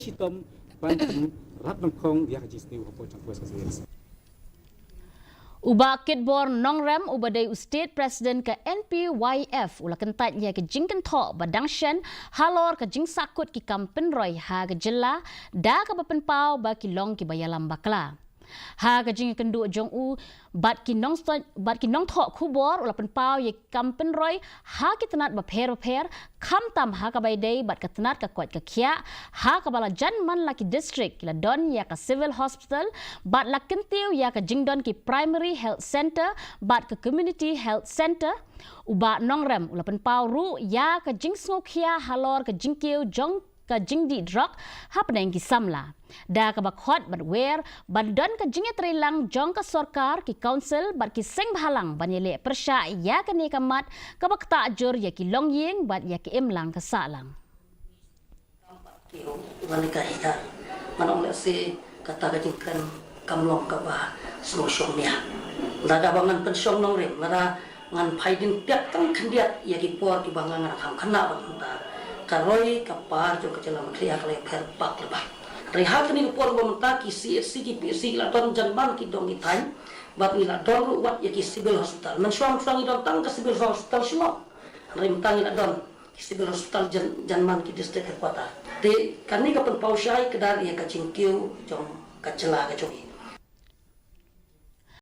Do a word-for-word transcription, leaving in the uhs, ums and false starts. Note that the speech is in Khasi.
shitom ban pynrap nyngkong ïa ka jingsniew hapoh Jangkhueskas Hills. U Bah Kitbor Nongrem, uba dei u State President ka N P Y F, u la kyntait ïa ka jingkynthoh ba dang shen halor ka jingsahkut ki kam pynroi ha ka jylla, da kaba pynpaw ba ki long kiba ïalam bakla. Ha ka jingïakynduh jong u bad ki nongstoi, bad ki nongthoh khubor, u la pynpaw ïa ki kam pynroi ha ki tnat bapher bapher, khamtam ha kaba ïadei bad ka tnat ka koit ka khiah, ha kaba la jan man la ki district ki la don ïa ka civil hospital, bad la kyntiew ïa ka jingdon ki primary health centre bad ka community health centre. U Bah Nongrem u la pynpaw ruh ïa ka jingsngewkhia halor ka jingkiew jong ka jingdih drok hapdeng ki samla, da kaba khot bad wer ban don ka jingïatreilang jong ka sorkar, ki council bad ki seng bhalang ban ïaleh pyrshah ïa kane ka mat kaba ktah jur ïa ki longïing bad ïa ki imlang ka sahlang. Wan ka ita, ngan ong lehse kata ka jingkren kam long kaba sngewshong nia. Lada ba ngan pynshong Nongrem, lada ngan phai dien tiap tang khyndiat ïa ki por kiba nga nga kham khynnah bad mynta, ka roi ka par jong ka jylla Meghalaya ka la ïapher bak lypa. Hynrei ha kane ka por ba mynta ki C H C, ki P H C ki la don jan man ki dong ki thaiñ, bad ngi la don ruh wat ïa ki civil hospital. Mynshuwa mynshuwa ngi don tang ka civil hospital Shillong, hynrei mynta ngi la don ki civil hospital jan, jan man ki district headquarter. Te kane ka pynpaw shai kdar ïa ka jingkiew jong ka jylla ka jong ngi.